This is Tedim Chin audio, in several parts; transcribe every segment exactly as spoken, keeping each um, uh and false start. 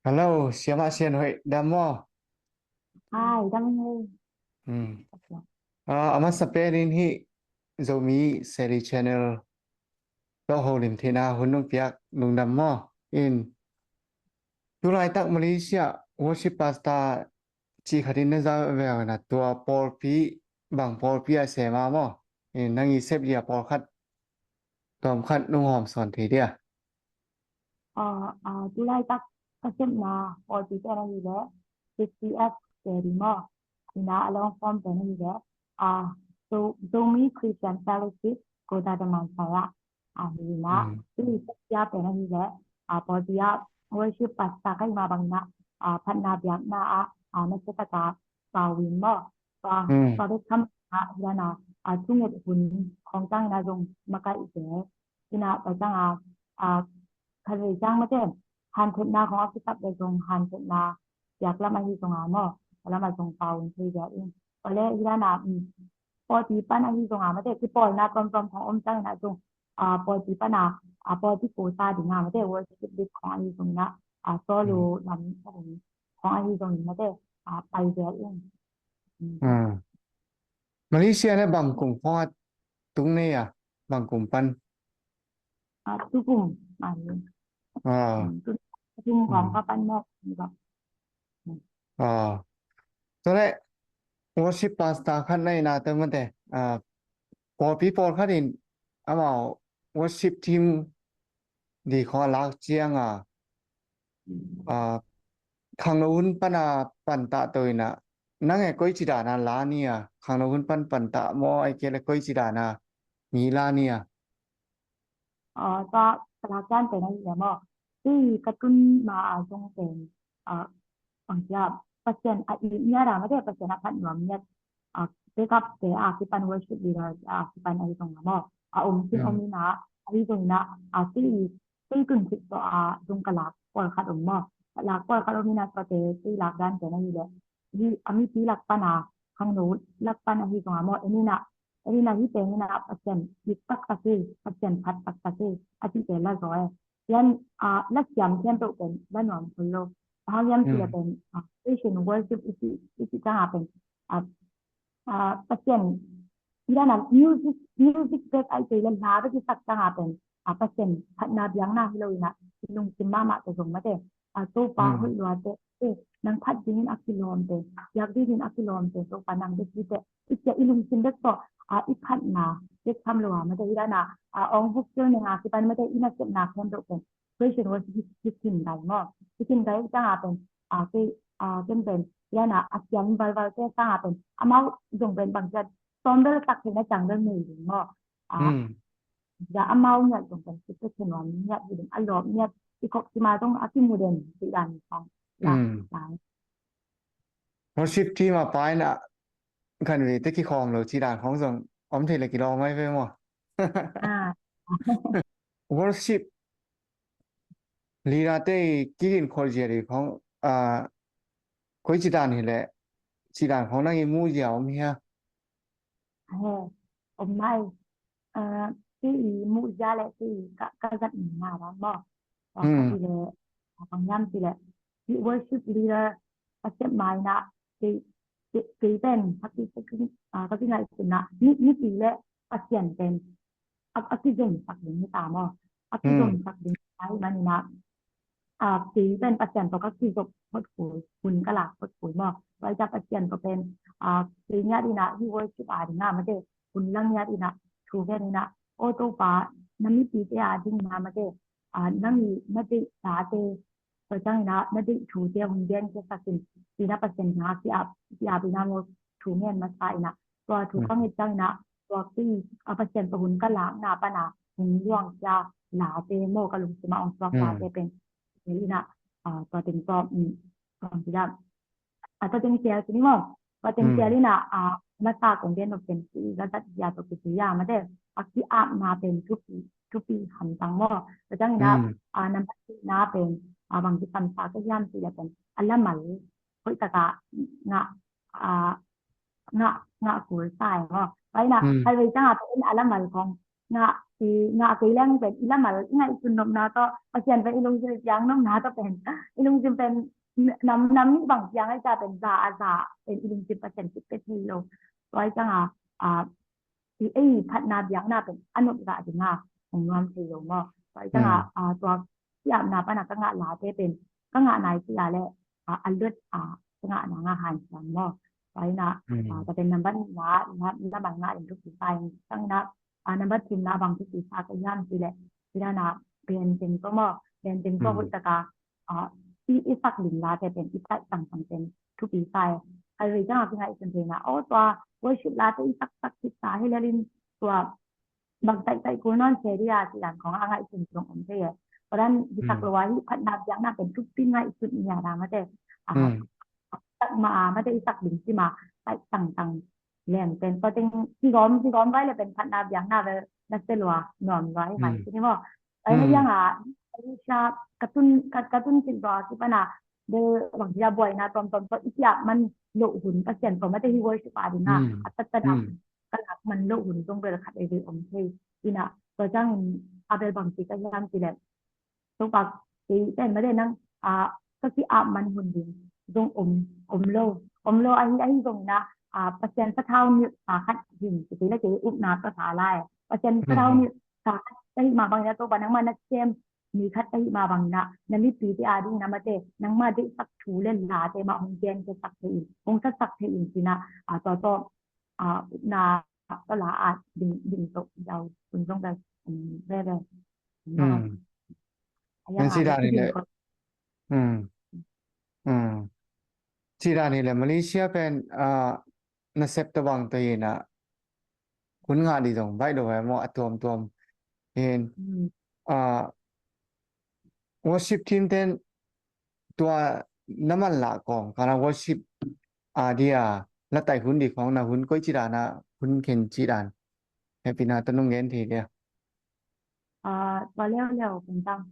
Hello, Siamah Sian Hoih, dam maw? Hai, dam hei. Hmm. Ah, a masa pen in hih Zomi Seri Channel tawh holim theihna hun nong piak lungdam maw? In tulaitak Malaysia worship pastor cih khat in na za ve na tua pawlpi, bang pawlpi a sema maw? In nang i sep dia pawlkhat tawm khat nong hawm sawn thei dia? Ah, ah, tulaitak ka sepna pawlpi pen ahih leh H C F Seri maw? Ina a long form pen ahih leh, ah, Zo-, Zomi Christian Fellowship Kota Damansara. Ah, hi ina, hmm, tu i sepia pen ahih leh, ah, pawlpi ah worship pastor ka hih mah bang ina, ah, phatna biakna ah, ah, na sepia ta pau in maw? Tua, hmm, tua bek tham a, hi ina, ah, thunget hun khong tang ina zong makaih te ina, tua ciang a, a, khatvei ciang mate, hanthawnna khong a kisap le zong hanthawnna piak lam ahi zong a maw, a lam a zong pau in thei dia in. Tua le hi ina, um, pawlpi pan ahi zong a mate, kipawlna tuamtuam khong om ciang ina zong, a, pawlpi pan a, a, pawlpi kota ding a mate, worship lead khong ahi zong ina, a, solo, hmm, lam khong ahi zong in mate, a, pai dia in. Um. Hmm. Malaysia na bang kum khong a tung nei a, bang kum pan? Ah, tu kum, ah, ah. Hmm, tu, tu kum khong, hmm, ka pan mawk, ni ba. Hmm. Ah. Tua le worship pastor khat na ina te mate, ah, pawlpi pawlkhat in amau worship team di khong a lak ciang a, ah, khangno hun pan a pantah to ina, nang e koici dan a la ni a, khangno hun pan pantah maw, ai ke le koici dan a mi la ni a? Ah, tua ka lak ciang pen ahih leh maw, tui ka tun ma a zong pen, ah, bang cia, Pasian a it ngiat a mate, Pasian a phat nuam ngiat, ah, take up te a kipan, worship leader a kipan ahi zong a maw, a om sin, hmm, om ina, ahi zong ina, ah, tui, tui tun khit tawh a zong ka lak pawlkhat om maw, ka lak pawlkhat om ina, tuate tui lak dan pen ahih leh, hi a mipi lak pan a, khangno lak pan ahi zong a maw, en ina, en ina, hih pen ina Pasian it taktak hi, Pasian phat taktak hi a cihte la zaw e. Hian, ah, la siam khempeuh pen la nuam khol lo. Bang hang hiam cih leh pen, ah, praise and worship i cih, i cih ciang a pen, ah, ah, Pasian, i dan a music, music bek ai kei leh hla bek i sak ciang a pen, ah, Pasian phatna biakna hi lo ina, i lungsim mahmah te zong mate, ah, Topa hoih lua te, eh, nang phat dingin a kilawm te, biak dingin a kilawm te, Topa nang bek hi te, i cia i lungsim bek tawh, ah, i phatna bek tham lo a mate, i dan a, ah, awng vuk tel neng a kipan mate, i nasepna khempeuh pen praise and worship hi, hi khin dai maw? Hi khin dai ciang a pen, ah, kei, ah, ken pen, i dan a, a siam valval te sang a pen, amau zong pen bang cia tawm bel tak theihna ciang bel nei ding maw? Ah, hmm, ja amau ngiat zong pen kipia khe nuam ngiat hi ding, a lawp ngiat, i khok sima zong a kimu den, cih dan khong. Hmm. Worship team a pa in a khanvei te kikhawm lo cih dan khong zong om thei le kilawm mai ve maw? Ah. Worship leader te i kiginkhol zia ding khong, ah, koici dan hi leh, cih dan khong nang i mu zia om hia? He, om mai. Ah, kei i muh zia le kei ka, ka zat nina dan maw. Bang hang hiam cih leh, bang hang hiam cih leh, hih worship leader a sep ma ina, kei, kei, kei pen, hak kei, kei, ah, ka kingaihsun na, mi, mipi le Pasian pen a, a kizomsak ding hi ta maw? A kizomsak ding hi ta ahih man ina, ah, kei pen Pasian tawh ka kizop phot kul, hun ka lak phot kul maw? Tua hi ta Pasian tawh pen, ah, kei ngiat ina, hih worship a ding a mate, hun la ngiat ina, thu gen ina, aw Topa, na mipite a ding ina mate, ah, nang i na deih tate, tua ciang ina na deih thute hong gen khiasak in, ci ina Pasian kiangah ki-ap, ki-ap ina maw, thu ngen masa ina, tua thu ka nget ciang ina, tua kei, a, Pasian tawh hun ka lakna pan a hong luangkhia late maw, ka lungsim ah hong suak late pen, ina, a, tua teng tawh, um, tua teng teel ci ni maw? Tua teng teel ina, a, masa kong gen nop pen, ci i ka zat zia tawh kizui a mate, a ki-apna pen thupi, thupi hamtang maw? Tua ciang ina, a, nambat na pen, a, bang kisamsa ka hiam cih leh pen, a lamal hoih taka ngah, a, ngah, ngah kul sa e maw? Tua ina, khatvei ciang a pen a lamal khong ngah i ngah kei leng pen i lamal i ngaihsun nopna tawh, Pasian pen i lungsim i piang nopna tawh pen, i lungsim pen nam nam nih bang piang ahi ta pen za a za pen i lungsim Pasian kipia thei lo. Tua i cang a, a, i ei phatna biakna pen a nop zah ding a hong nuam thei lo maw. Tua i cang a, a, tua i apna pan a ka ngah late pen ka ngah nai kei a le, a, a luat a ka ngahna nga hansiam maw. Tua i na, a, tua pen nambat nihna la, lamal ngah in thupi sa ing. Cang i na, a, nambat thumna bang thupi sa ka hiam cih leh, i dan a band teng tawh maw, band teng tawh hoih taka, a, i, i sak ding late pen i taih tangtang pen thupi sa e. Khatvei cang a kingaihsun theihna, aw tua worship late i saksak khit ta hi lel in tua bang taihtaih kul nawn se dia cih dan khong a ngaihsun zong om thei e. Tua dan hi sak lo a, hih phatna biakna pen thupi ngaihsun i a da mate, a, sak ma a mate i sak ding ci ma taih tangtang lem pen tua teng kigawm kigawm vai le pen phatna biakna vel na se lua nuam lua hi mai ci ni maw. Ai na yang a, ai sha ka tun ka, ka tun cin tua ki pana de bang dia buaina tuamtuam tua i piak man loh hun Pasian tua mate hi worship a ding a, a tatana ka lak man loh hun zong bel khat ei vei om thei. Ina tua ciangin a bel bang ci ka hiam ci le, Topa kei pen mate nang, a, ka ki ap man hun ding zong om, om lo, om lo ahi, ahi zong ina, a, Pasian sathau nilh sa khat hin ci kei le kei upna ka sa lai. Pasian sathau nilh sa khat ka hih mah bang ina Topa nangma na sem mi khat ka hih mah bang ina na mipi te a ding ina mate nangma deihsak thu le late mah hong gen ke sak thei in, hong sasak thei in ci ina, a, tua tawh, a, upna ka la a ding, ding tok dau kun zong ka, um, ve ve. Tua. Tua ciang a, si dan hi le, si dan hi le Malaysia pen, a, nasep tabang ta hi na kun ngah di zong baih lo ve maw a tuamtuam hin, a, worship team ten tua na man lah kawm kana worship a dia la tai hun di khong na hun koi ci dan a hun khen ci dan hepina ta nung gen thei dia. A, tua leuleu pen tang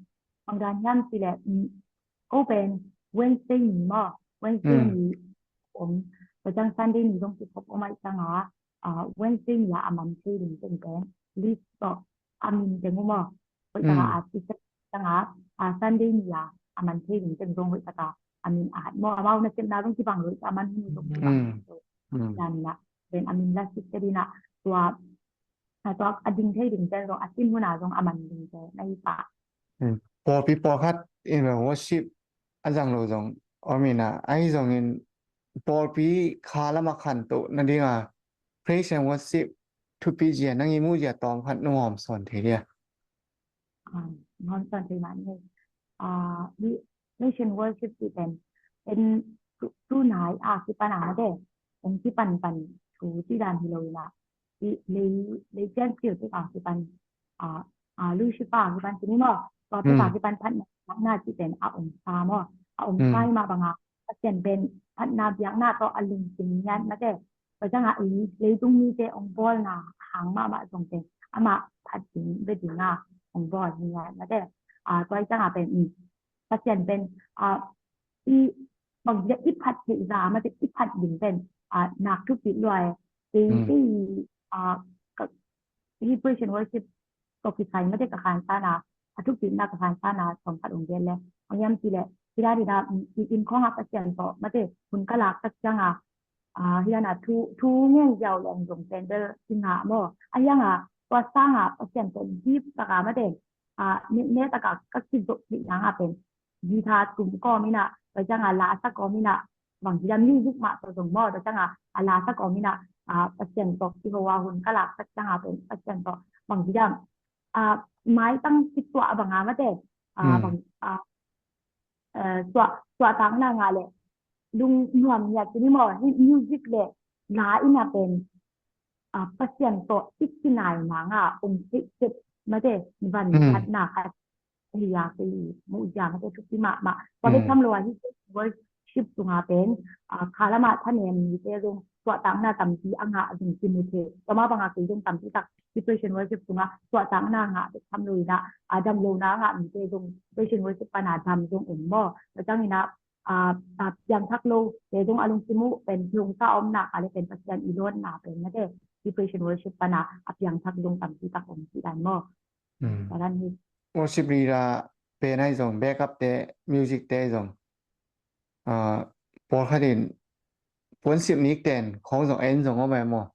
bang dan hiam ci le, ko pen Wednesday ni maw, Wednesday ni om, tua ciang Sunday ni zong kikhop om ai ciang a, a, Wednesday ni a a man thei ding teng pen list tawh a min teng uh maw. Hoih taka a ti ciang a, a, Sunday ni a a man thei ding teng zong hoih taka a min a hat maw. Amau nasepna zong kibang lo i ta man hun zong kibang lo. Dan ina pen a min la sik te dina tua, a, tua a ding thei ding te zong a sin hun a zong a man ding te na hi ta. Pawlpi pawlkhat in worship a zang lo zong om ina ahi zongin pawlpi kha lama khantoh na dinga praise and worship thupi zia nang i mu zia tawm khat nung hawm sawn thei dia. Hawm sawn thei mah ni. Praise and worship ti pen en tu nai a kipan a de en kipan pan thu ti dan hi lo ina i lei lei cian ciu ti a kipan a, a, Lucifer a kipan ci ni maw. Tua pek a kipan phatna na ci pen a om sa maw. A om sa i mah banga Pasian pen phatna biakna tawh a lungsim ngiat mate. Tua ciang a i leitung mite ong bawlna hang mahmah zong pen amah phat ding bia ding a ong bawl hi ngiat mate. A, tua i ciang a pen, um, Pasian pen, a, i bang i phat theih za mate i phat ding pen, a, nak thupi luai. Kei, kei, a, ka, hi praise and worship tawh kisai mate ka khan sana, a thupina ka khan sana sawm khat ong gen le. Ong hiam ci le, hi dan hi dan, i, i inn khawng a Pasian tawh mate hun ka lak tak ciang a, a, hi dan a thu, thu ngen ziau leng zong pen bel kingah maw. A hiang a, tua sang a Pasian tawh deep tak a mate, a, ne, ne tak a ka kizop theih nang a pen guitar tum kawm ina, tua ciang a la sa kawm ina, bang ci dan music mah tawh zong maw, tua ciang a, a la sa kawm ina, a, Pasian tawh kiho a hun ka lak tak ciang a pen Pasian tawh bang ci dan, a, maitang kituah bang a mate, a, bang, a, a, tuah, tuahtakna ngah le lung nuam ngiat ci ni maw, hih music le la ina pen, a, Pasian tawh i kinai nang a ong theih sep mate van khatna khat hi a kei muh zia mate thupi mahmah. Tua bek tham lo a hi worship tunga pen, a, kha lama thanem mite zong tuahtakna tampi a ngah zong kimu thei. Tua mah banga kei zong tampi tak hi praise and worship tunga tuahtakna ngah bek tham lo ina, a, damlona a ngah mite zong praise and worship pana dam zong om maw. Tua ciang ina, a, a, piangthak lo te zong a lungsim uh pen lungsa omna ka le pen Pasian i lawtna pen mate hi praise and worship pana a piangthak zong tampi tak om ci dan maw. Hmm. Ka dan hi. Worship leader pen ahi zong, backup te, music te ahi zong, ah, pawlkhat in puansilh nik ten khawng zong en zong om e maw?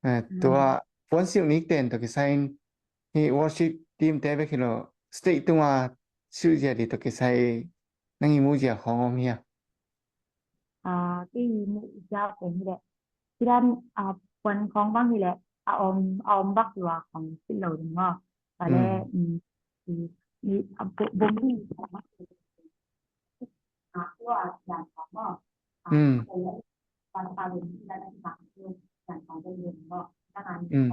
Eh, tua puansilh nik ten tawh kisai in, hih worship team te bek hi lo, stage tunga silh zia ding tawh kisai nang i muh zia khawng om hia? Ah, kei i muh zia pen hi leh, kidan, ah, puan khawng bang hi leh, a om, a om bak lua khawng silh lo ding maw? Ka le, mm, i, i, a, bo-, bom ni, ah, tua, yan khawng maw? Ah, mm. Mm.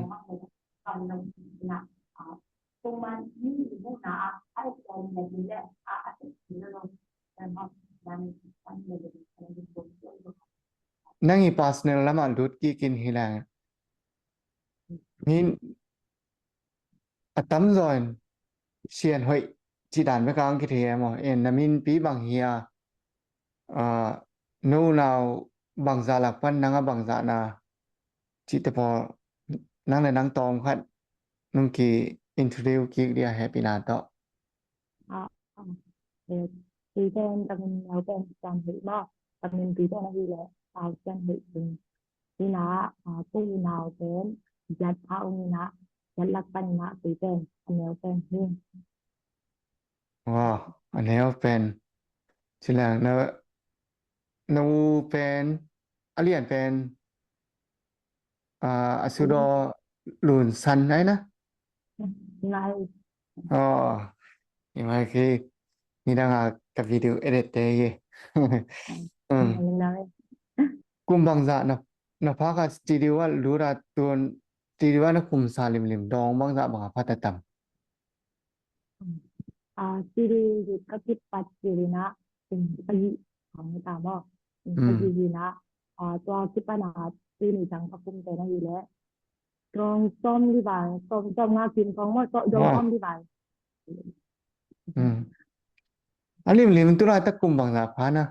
Nang i personal lamah lut kik in hi la. Min a tamzaw in Sian Hoih cih dan bek a ang kithei e maw? En, na minpi bang hi a, ah, no unau bangzah lak pan nang a bangzah na cihte pawl nang le nang tawm khat nong ki introduce kik ding a hehpihna tawh. Ah, ah, eh, kei pen ka min neu pen Sian Hoih maw, ka minpi pen ahih leh, ah, Sian Hoih Sing. Hi na, ah, ko unau pen giat a om hi na, giat lak pan hi na, kei pen a neu pen hi. Wow, a neu pen. Ci leng na, na u pen, a lian pen, ah, a sudaw Lun San ai na? Ngai. Oh, i mai khi, nidang a ka video edit te ye. Mm. Ngai. Kum bangzah na, na phak a studio ah lut a, tun studio ah na khumsa limlim dawng bangzah bang a pha ta tam? Ah, studio ka kipat kik in ah, kum sagih khawng ta maw. Kum sagih hi in ah, ah, tua kipan ah tuni dang ka khum te na hi leh, dawng sawm li val, sawm, sawm nga kim khawng maw, sawm, dawng sawm li val. Mm. A limlim tu laitak kum bangzah pha na?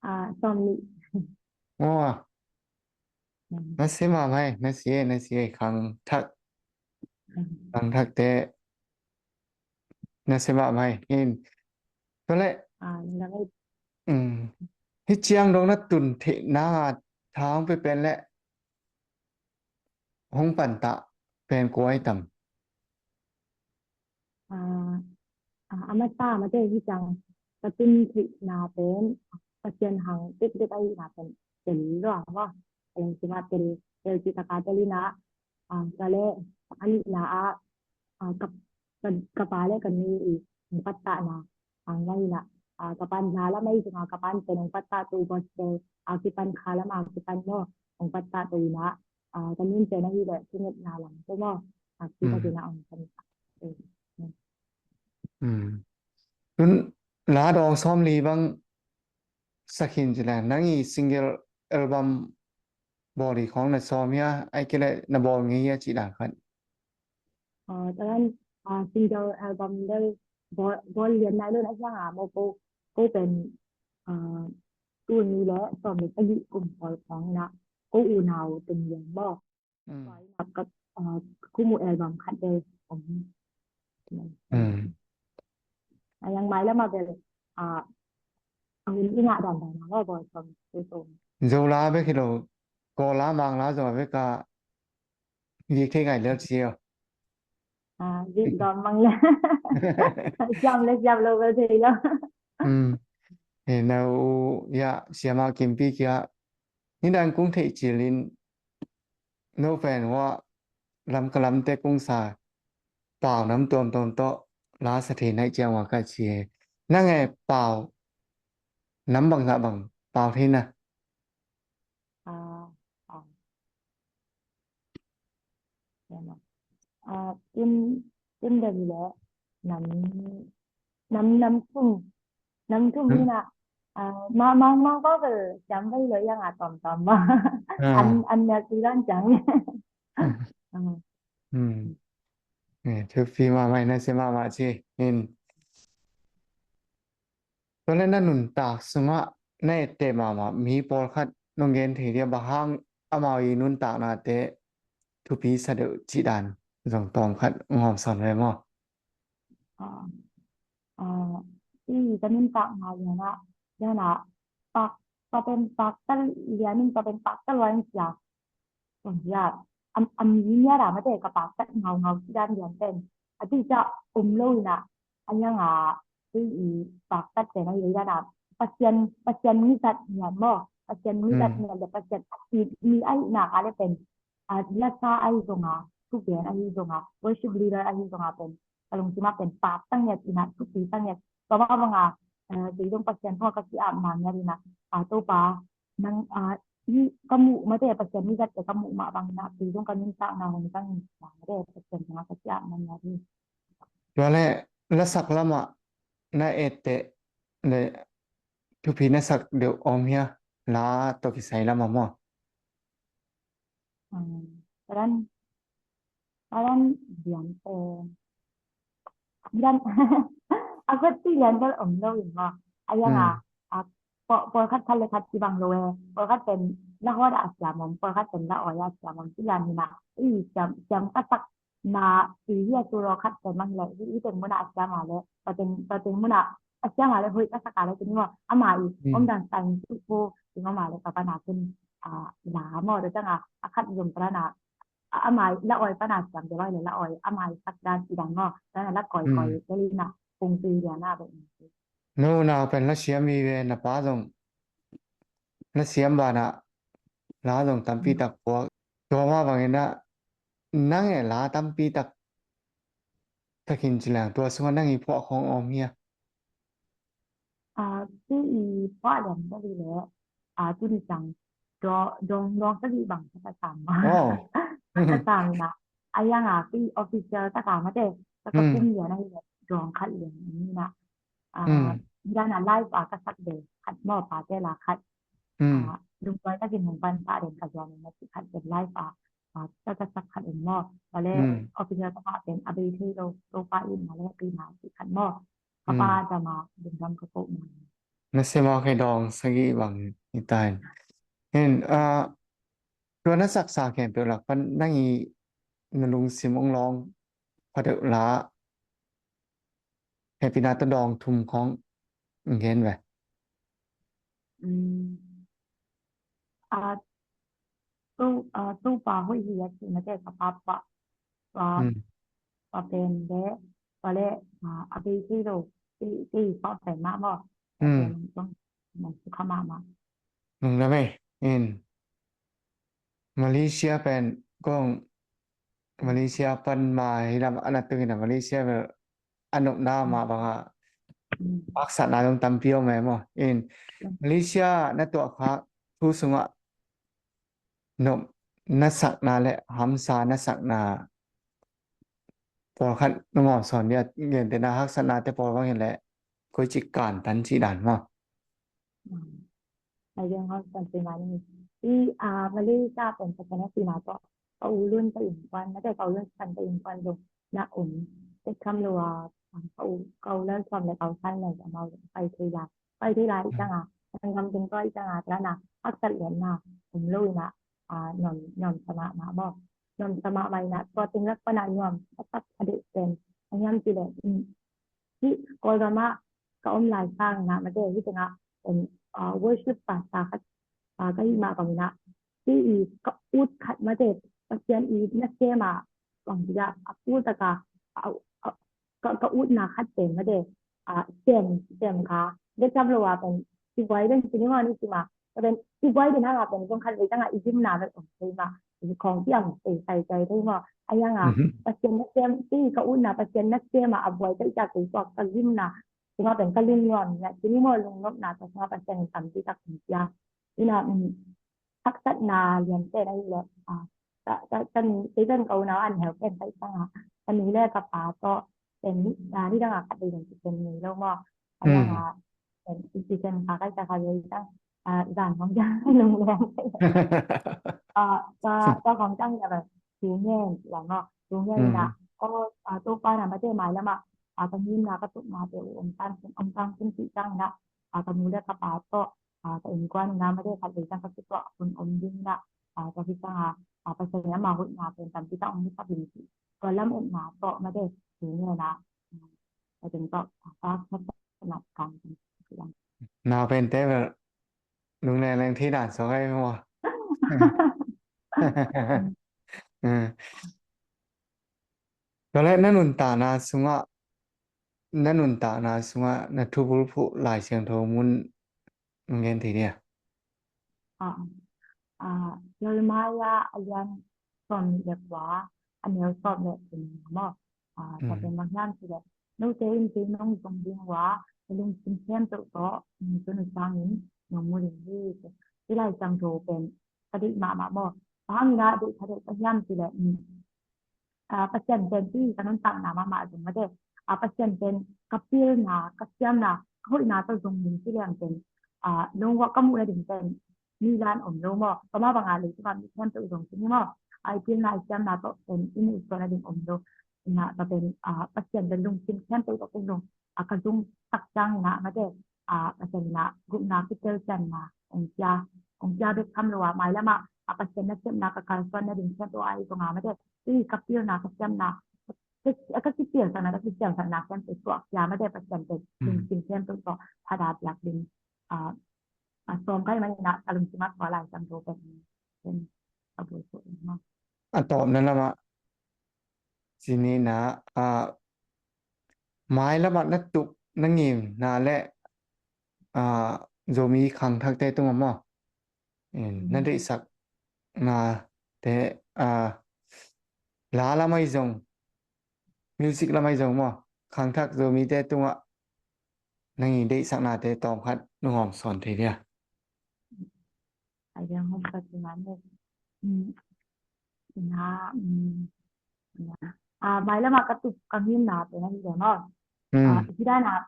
Ah, sawm nih. Maw. Mm. Na sia mahmah e, na sia, na sia, khangthak. Mm. Khangthak te. Na sia mahmah e. In. Tua leh. Ah, na ngai. Mm. Hih ciang dong na tun theih nang a thang pe pen leh hong pantah pen kua hi tam? Ah, ah, a masa masa hi ciang ka tun theihna pen Pasian hang dekdek ahihna pen tel lua maw. Tel sima tel, tel cih taka tel in ah, ah, ka leh a nihna ah, ah, ka, ka, ka pa leh ka nu i hong pattahna hang mah in ah, ah, ka pa'n la lam ahi zongin ka pa'n pen hong pattah to gospel a kipan, kha lam a kipan maw, hong pattah to in ah, ah, ka nu'n pen ahih leh thungetna lam ko maw, ah, kipan in ah hong pattah. Eh, eh. Mm. Tun la dawng sawm li bang sa khin ci leng, nang i single album bawl i khawng na sawm hia, ahih kei leh na bawl ngei hia cih dan khat? Ah, tua dan, ah, single album bel bawl, bawl lian nai lo na hi hang a maw, ko, ko pen, ah, tuni leh sawm le sagih kum pawl khawng in ah ko unau tun lian maw. Mm. Tua in ah ka, ah, ka khum uh album khat bel om. Mm. A, yang mailam ah bel, ah, a hun i ngah dandan a maw, bawl sawm, bawl sawm. Zo la bek hi lo, Kawl la, Mang la zong a bek a, viik thei ngai lel ci o. Ah, viik dawm mang le. Siam le siam lo bel thei lo. Mm. Eh, na u, ya, siama Kimpi kia, nidang kong theih cil in, no pen hua lam ka lamte kong sa pau nam tuamtuam tawh la sa thei nai ciang ua ka ci e. Nang e pau nam bangzah bang pau thei na? Ah, ah. Ya, no. Ah, tun, tun dang le nam, nam, nam thum. Nam thum hi na, ah, ma, ma, ma ko bel siam bai lo yang a tawmtawm ba. Ah. An, an nia si dan ciang. Ah. Hmm. Eh, thupi mahmah, na sia mahmah ci. In. Tua leh na nuntak sungah na etteh mahmah mi pawlkhat nong gen thei dia, bang hang amau i nuntaknate thupi sa deuh cih dan? zong tawm khat ngawm sawn ve maw? Ah, ah, i ka nuntak na lian ah, lian ah, pak, pa pen pak tal lian in pa pen pak tal wa in sia. Ong sia, am, am i nia ra mate ka pak tal ngau ngau si dan lian pen. A ti sia om lo in ah, a yang a, i, i pak tal pen a i dan ah, Pasian, Pasian mi zat nian maw, Pasian mi zat nian le Pasian a ti mi a i na ka le pen. A, lasa ahi zong a, thugen ahi zong a, worship leader ahi zong a pen, ka lungsim ah pen pak tang ngiat in ah, thupi tang ngiat. Tua mah bang a, eh, kei zong Pasian tungah ka ki-apna ngiat in ah, a, Topa, nang, a, i ka muh mate Pasian mi zatte ka muh mah bang in ah, kei zong ka nuntakna hong zang in ah, mate Pasian tungah ka ki-apna ngiat in. Tua le, lasak lamah na etteh le thupi na sak deuh om hia? La tawh kisai lamah maw? Hmm. Padan, padan dian, eh, dian, a khat ti dian bel om lo in maw. A yang a, a, paw, pawlkhat khat le khat kibang lo e. Pawlkhat pen la hawt a siam om, pawlkhat pen la awi a siam om. Ti dian hi na, i siam, siam ka sak na i hi a tu lo khat pen mang le, i, i teng mun a siam a le, pa teng, pa teng mun a, a siam a le, hoih ka sak a le, tuni maw, ama i, om dan sa in tu ko, tuni maw ma le, ka pa na tun, a, la maw, da jang a, a khat zom pa na, a, ama i, la awi pa na siam, de bai le, la awi, ama i sak dan, i dan maw, dan a la koi, koi, de li na, kung tui dia na, be. No, na pen la siam i ve, na pa zong, la siam ba na, la zong tampi tak puak. Tua mah bangin ah, nang e la tampi tak, takin ci leng, tua sungah nang i phuah khong om hia? A, tu i phuah lian ka hi le, a, tu ni cang, do, dong, dong ka hi bang ka sam ma. Oh. Ka sam na. A yang a, tu i official taka mate, ka ka pum lian a hi le, dong khat lian ni na. A, dan a live a ka sak de, khat maw pa te la khat. A, lungduai takin hong pan pah den ka zuan in a ci khat den live a, a, ka ka sak khat in maw. Tua le, official ka pah den a bei thei lo, Topa in ma le a bei ma ci khat maw. Ka pa dam a, dam dam ka ko ma. Na sem a khe dong sagih bang i ta in. Hin, a, tua na saksa khempeuh lak pan nang i na lungsim ong lawng pha deuh la. Hehpihna tawh dawng thum khawng gen ve. Um, a, tu, a, tu pa hoih hi a ci mate ka pa pa, pa, pa pen le, pa le, a, a bei thei lo, ti, ti pa pen mah maw. Pa pen zong, mah su kha mah mah. Nung na me, in. Malaysia pen kong Malaysia pan ma hi lam a na tung in a Malaysia bel a nopna mah bangah haksatna dong tampi om e maw. In Malaysia na tuah kha thu sungah nop na sakna le hamsa na sakna pawlkhat na ngawm sawn dia, gentehna haksatnate pawl bang hi le koici kantan cih dan maw. Mai ding hong san tina ni. I, a, Malaysia pen sakana tina to. Ka ulun ka innkuan, mate ka ulun san ka innkuan dong na um. Te kam lo a, ka u, ka ulun suam le ka usan le ka mau pai thei la. Pai thei la i tanga. Tang kam tung to i tanga tana. Haksat lian na. Um lo ina. A, nuam, nuam sama ma mo. Nuam sama ma ina. Tua ting lak pana nuam. Haksat hadeh pen. Ang yam ti le. Hi, Kawlgam ah ka om lai sangin ah, mate, hih tengah, em, ah, worship pastor khat, ah, ka hih mah bangin ah, hih i ka ut khat, mate, Pasian i nasem ah, bang hi ah, a pultak ah, a, a, ka, ka utna khat pen, mate, ah, sem, sem kha, bia thiam lo ah pen, i buai den, sini ngawh ni sima, Ka pen, i buai den hang a pen, zong khat vei tang a i gimna vet om thei mah. I khawng kiam thei sai sai thei maw. A yang a, Pasian nasem, i ka utna Pasian nasem a, a buai ka i tak kei suak ka gimna. Tuma pen ka lungnuam nia, tuni maw lungnopna tua sunga Pasian in tampi tak hong pia. Ina, um, haksatna lian pen ahi leh, a, ka, ka, ka ni, kei pen ka unau an hel pen ka i tang a. Ka ni le ka pa tawh, pen ni, a, ni dang a khat vei dang ci pen ni lo maw. A yang a, pen i ci pen ka kai ka kha vei tang. A, zan hong jang nung leng. A, ka, ka hong jang ya ba, tu ngen la ngo, tu ngen na. O, a, tu pa na ma te mai la ma. A, ka ngim na ka tuk na te u om tan, om tan sin ti jang na. A, ka mu le ka pa to. A, ka in kuan na ma te ka le jang ka tu to kun om ding na. A, ka hi jang a, a, ka sa ya ma hu na pen tan ti ta om ni ka bin ti. tua lam etna tawh mate, tu nena, a teng tawh a fak khat na kan. Nau pen te bel lung leng leng thei dan suak ai maw? Tua leh na nuntakna sungah, na nuntakna sungah na thubulphuh Lai Siangtho mun ngen thei dia? Ah, ah, Jeremiah a lian sawm nih le kua, a neu sawm le thum maw? Ah, tua pen bang hiam cih leh, note in kei nong zong ding uh a, na lungsim khempeuh tawh, mm, tun uh ciangin nong mu ding hi. Hih Lai Siangtho pen ka deih mahmah maw? Bang hangin ah deih ka deih ka hiam cih leh, mm, ah, Pasian pen, hih ka nuntakna mahmah zong mate, ah, Pasian pen ka pilna, ka siamna, ka hoihna tawh zong ding ci leng pen, ah, lungua ka muhna ding pen mi lan om lo maw? Ka mah banga leitungah mi khempeuh zong ci ni maw? Ah, i pilna, i siamna tawh pen i muhsuahna ding om lo. Ina ka pen, ah, Pasian pen lungsim khempeuh tawh pen zong, ah, ka zong tak ciangin ah mate, ah, Pasian in ah gupna, kitelcianna hong pia, hong pia bek tham lo a, mailam ah, ah, Pasian nasepna ka kalsuan nading khempeuh ah i zong a mate, hih ka pilna, ka siamna, ka, ka kipilsakna, ka kisiamsakna khempeuh suak pia mate, Pasian pen lungsim khempeuh tawh phat a piak ding, ah, ah, sawm ka hih manin ah ka lungsim ah tua Lai Siangtho pen, pen ka buai suak ding maw? A tawpna lamah ci ni na, ah, mailam ah na tup, na ngimna le, ah, Zomi khangthakte tungah maw, in, na deihsaknate, ah, la lam ahi zong, music lam ahi zong maw, khangthak Zomite tungah nang i deihsaknate tawmkhat nong hawm sawn thei dia? Ai, hong ka ci ngan le. Mm. Ina, mm, ina. Ah, mailam ah ka tup ka ngimna pen ahi ve maw? Mm. Ah, hih dan ah,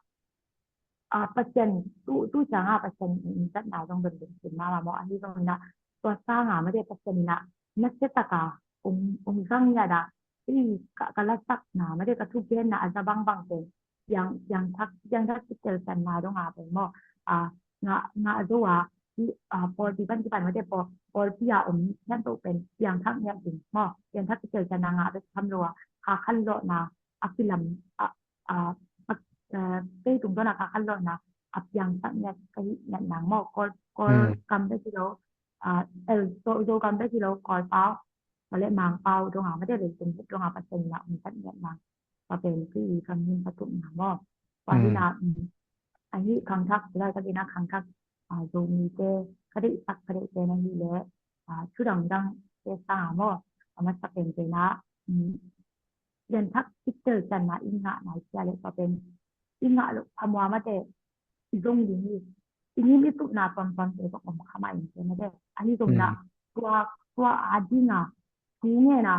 ah, Pasian, tu, tu ciang ah Pasian in zatna zong bemdem sin mahmah maw? Ahi zongin ah, tua sang ah mate Pasian in ah nasia tak a hong, hong zang ngiat ah, hih ka, ka lasakna mate, ka thugenna a za bangbang pen piang, piangthak, piangthak kitelcianna dong a pen maw? Ah, ngah, ngah zo a, hih, ah, pawlpi pan kipan mate, pawl, pawlpi a om khempeuh pen piangthak ngiat ding maw? Piangthak kitelcianna ngah bek tham lo a, kha khanlawhna a kilam, ah, ah, ah, ah, kei tungtawn a kha khanlawhna a piangthak ngiat ka hih ngiat nang maw? Kawl, Kawl kam bek hi lo, ah, el, Zo, Zogam bek hi lo, Kawlpau, tua leh Mangpau dong a mate, leitung dong a Pasian in ah hong zat ngiat nang. Tua pen tu i ka ngim ka tupna maw? Tua hi na, mm, ahi khangthak, tu lai ka gina khangthak, ah, Zomite ka deihsak, ka deihte na hi leh, ah, thu dangdangte sang a maw? A masa pen pen ah, mm, pianthak kitelcianna i ngahna i cia leh tua pen i ngah loh phamawh mate, i zong ding hi. I ngim i tupna tuamtuamte zong om kha mah in te mate. Ahi zongin ah tua, tua a ding a thu ngen a,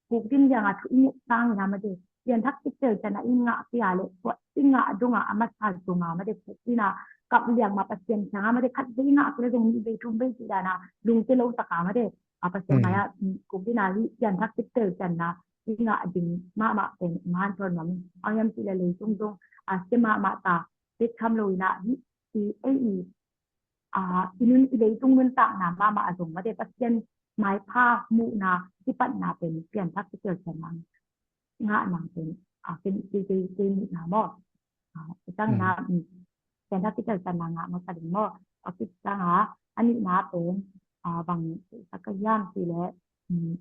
puk ding liang a thu i nget sangin ah mate, pianthak kitelcianna i ngah kei a leh tua i ngah dong a, a masa dong a mate, puk ding a kap liang mah Pasian kiang a mate, khat vei ngah kei leh zong nih vei thum vei cih dan a lungkia lo tak a mate, a Pasian mai ah, mm, puk ding a hih pianthak kitelcianna i ngah ding mahmah pen hong hanthawn nuam ing. Bang hiam cih leh leitung zong a sia mahmah ta, bek tham lo in ah hih i, ei i, a, i nun, i leitung nuntakna mahmah a zong mate, Pasian maipha muhna kipatna pen pianthak kitelcianna ngahna pen, a, ken, kei, kei, kei muhna maw? A, i tangna, mm, pianthak kitelcianna ngah masa ding maw? A, kit tanga, a nihna pen, a, bang sa ka hiam cih leh, mm,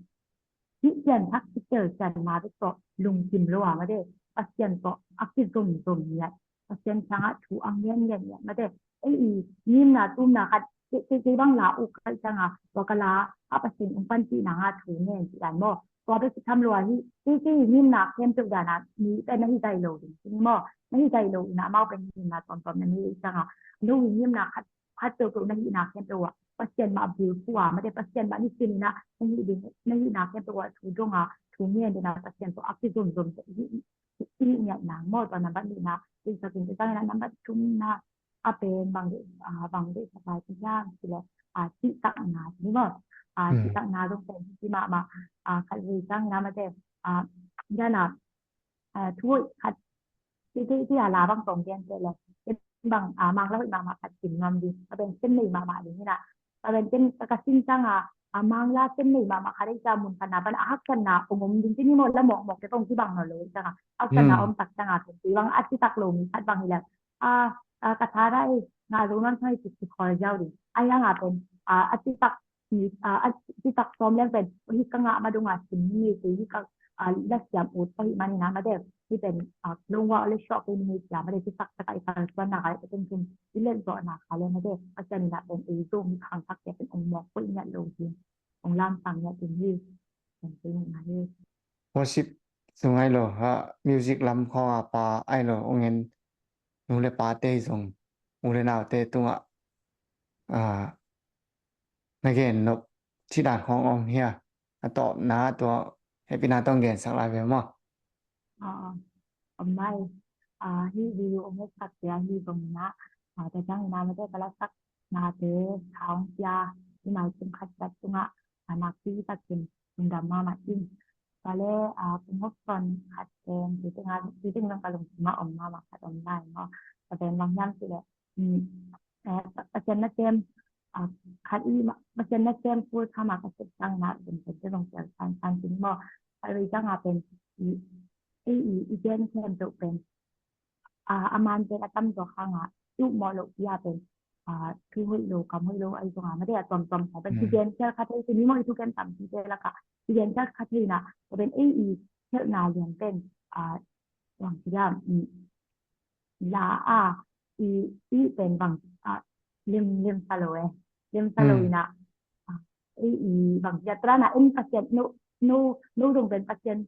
hih pianthak kitelcianna bek tawh lungkim lo a mate, Pasian tawh a kizomzom ngiat, Pasian kiangah thu a ngen ngen ngiat mate, ei i ngimna tumna khat kei, kei, kei bang la uk ka hih ciangah tua ka la ah Pasian hong panpih nanga thu ngen cih dan maw? Tua bek hi tham lo a hih, kei, kei i ngimna khempeuh dan a mi pen na hi zai lo ding cih maw? Na hi zai lo in ah amau pen ngimna tuamtuam na nei ciangah no i ngimna khat khat peuhpeuh na hihna khempeuh ah Pasian mah bulphuh a mate, Pasian mah nisim in ah na hih ding, na hihna khempeuh ah thu dong a, thu ngen ding a, Pasian tawh a kizomzom tawh i hih, i hih ngiat nang maw? Tua nambat nihna, i sak in, i sak in ah nambat thumna a pen bang deih, a, bang deihsak lai ka hiam cih leh, a, cihtakna ni maw? A, cihtakna zong pen hi mahmah, a, khat vei ciangin ah mate, a, dan a, a, thu hoih khat, ti, ti, ti a la bang tawh gen teh leh, ken bang, a, Mang la hoih mahmah khat sim nuam ding, a pen ken nei mahmah ding hi na, a pen ken ka, ka sin ciang a, a, Mangla sem nei mahmah khat ei cia mun khatna pan a haksatna ong om ding ci ni maw, la mawkmawk te kong kibang nawn lo ei cianga haksatna om tak cianga pen kei bang a citak lo mi khat bang hi leh a, a, ka thara ei nga zo nawn thang ei ci ci khawl ziau ding. Ahi hanga pen a, a citak mi, a, a citak sawm leng pen hi ka ngah ma donga sim ni ci hi ka, a, la siam ut pah hi manina mate hi pen a, longwa ole shok ei ni ci a mate citak taka i kalsuanna ka le pen kin i let zawhna ka le mate a cianina pen ei zo mi khangthak te pen ong mawk pah i ngiat lo ding ong lamsang ngiat ding hi. Pen kei nihna hi. Worship sung ai lo ha music lam khawng a pa ai lo ong en nu le pa te zong u le nau te tungah a, na gen nop ci dan khawng om hia? A tawpna tua hehpihna tawng gensak lai ve maw? Om lai. Hi video om hetsak cia hi zongina tua ciangina mate ka lasak nate thaung cia i mai tung khat cat tungah a nakpi takin lungdam mahmah in. Ka le kung hopson khat teng ci teng a ci teng zong ka lungsim a om mahmah khat om lai maw? Ka pen bang hiam ci le Pasian nasem khat i Pasian nasem kul khama ka sep tangna pen pen te zong pial san san cin maw? Ka rei tanga pen ei i gen khem deuh pen a man pen a tam zaw khanga tuh mawh loh pia pen thu hoih lo kam hoih lo ai zonga mate a tuamtuam kha pen kigen khial kha thei cin maw? I thugen tampi te laka kigen khial kha theina ka pen ei i khelhna lian pen bang ci diam la a i i pen bang a lim lim sa lo e lim sa lo ina ei i bang ci a trana en Pasian no no no dong pen Pasian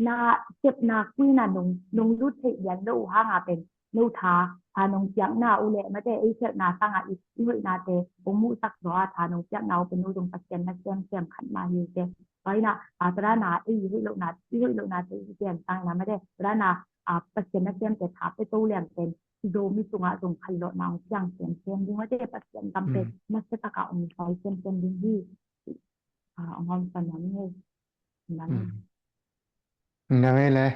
na sepna kuina nong nong lut theih lian lo uh hanga pen no tha tha nong piakna uh le mate ei khelhna sanga i i hoihnate ong muhsak zaw a tha nong piakna uh pen no dong Pasian na siam siam khat mah hi te. Tua ina a tarana ei i hoih lohna i hoih lohnate i pian sangina mate tarana a Pasian na siamte tha pe to lian pen i Zomi sungah zong khanlawhna ong piang siam siam ding mate Pasian gam pen nasia taka ong sai siam siam ding hi. Ong hawm san nam hi. Nam hi le.